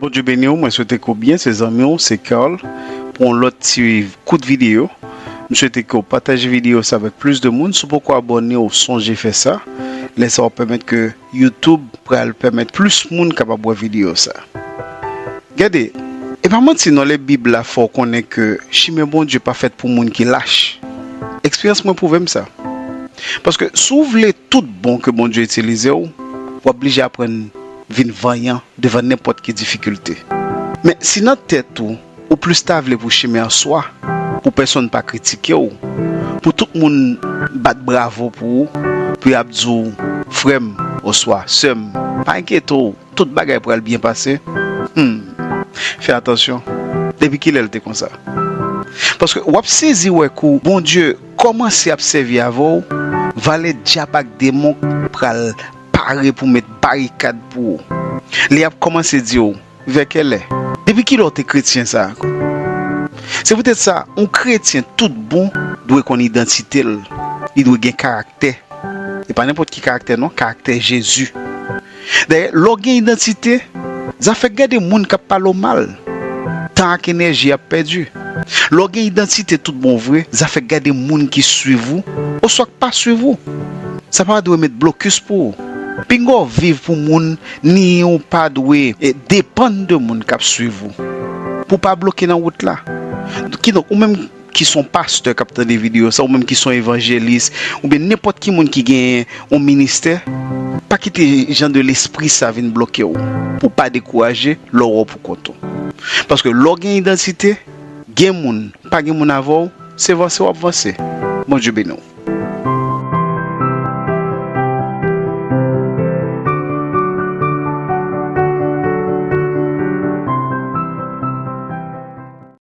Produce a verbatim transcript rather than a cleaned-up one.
Bondye beni w, mwen swete ke w byen, se zanmi w, se Carl, pou yon lòt ti kout videyo. M swete ke w pataje videyo sa avèk plis de moun. Si w poko abòne, w sonje fè sa. Lè sa w ap pèmèt ke YouTube pral pèmèt plis moun kapab wè videyo sa. Gade, e pa manti non, lè Bib la fè w konnen ke chimen Bondye pa fèt pou moun ki lach. Eksperyans mwen pwouve m sa. Paske si w vle tout bon ke Bondye itilize w, w ap blije aprann vin vanyan devan nenpòt ki difikilte. Men si nan tèt ou, ou plis ta vle pou chimen an swa, pou pèsonn pa kritike w, pou tout moun bat bravo pou ou, pou y ap di w, "Frè m," oswa "Sè m, pa enkyete w, tout bagay pral byen pase." Hmm. Fè atansyon. Depi kilè l te konsa? Paske w ap sezi wè kou Bondye kòmanse ap sèvi avè w, valè dyab ak demon pral pare pou met barikad pou ou. Li ap kòmanse di w, "Vè kèlè? Depi kilè w te kretyen sa a?" Se poutèt sa, yon kretyen tout bon dwe konn idantite l. Li dwe gen karaktè. E pa nenpòt ki karaktè non, karaktè Jezi. Dayè, lè w gen idantite, zafè gade moun k ap pale w mal. Tan ak enèji ap pèdi. Lè w gen idantite tout bon vre, zafè gade moun ki swiv ou, oswa k pa swiv ou. Sa pa dwe met blokis pou ou. Pinga w viv pou moun, ni ou pa dwe, e, depann de moun k ap swiv ou. Pou w pa bloke nan wout la. Kidonk, ou menm ki se yon pastè k ap tande videyo sa, ou menm ki se yon evanjelis, oubyen nenpòt ki moun ki gen yon ministè, pa kite jan de lespri sa vin bloke w, pou w pa dekouraje lè w wè w pou kont ou. Paske lè w gen idantite, gen moun, pa gen moun avè w, se vanse w ap vanse. Bondye beni w.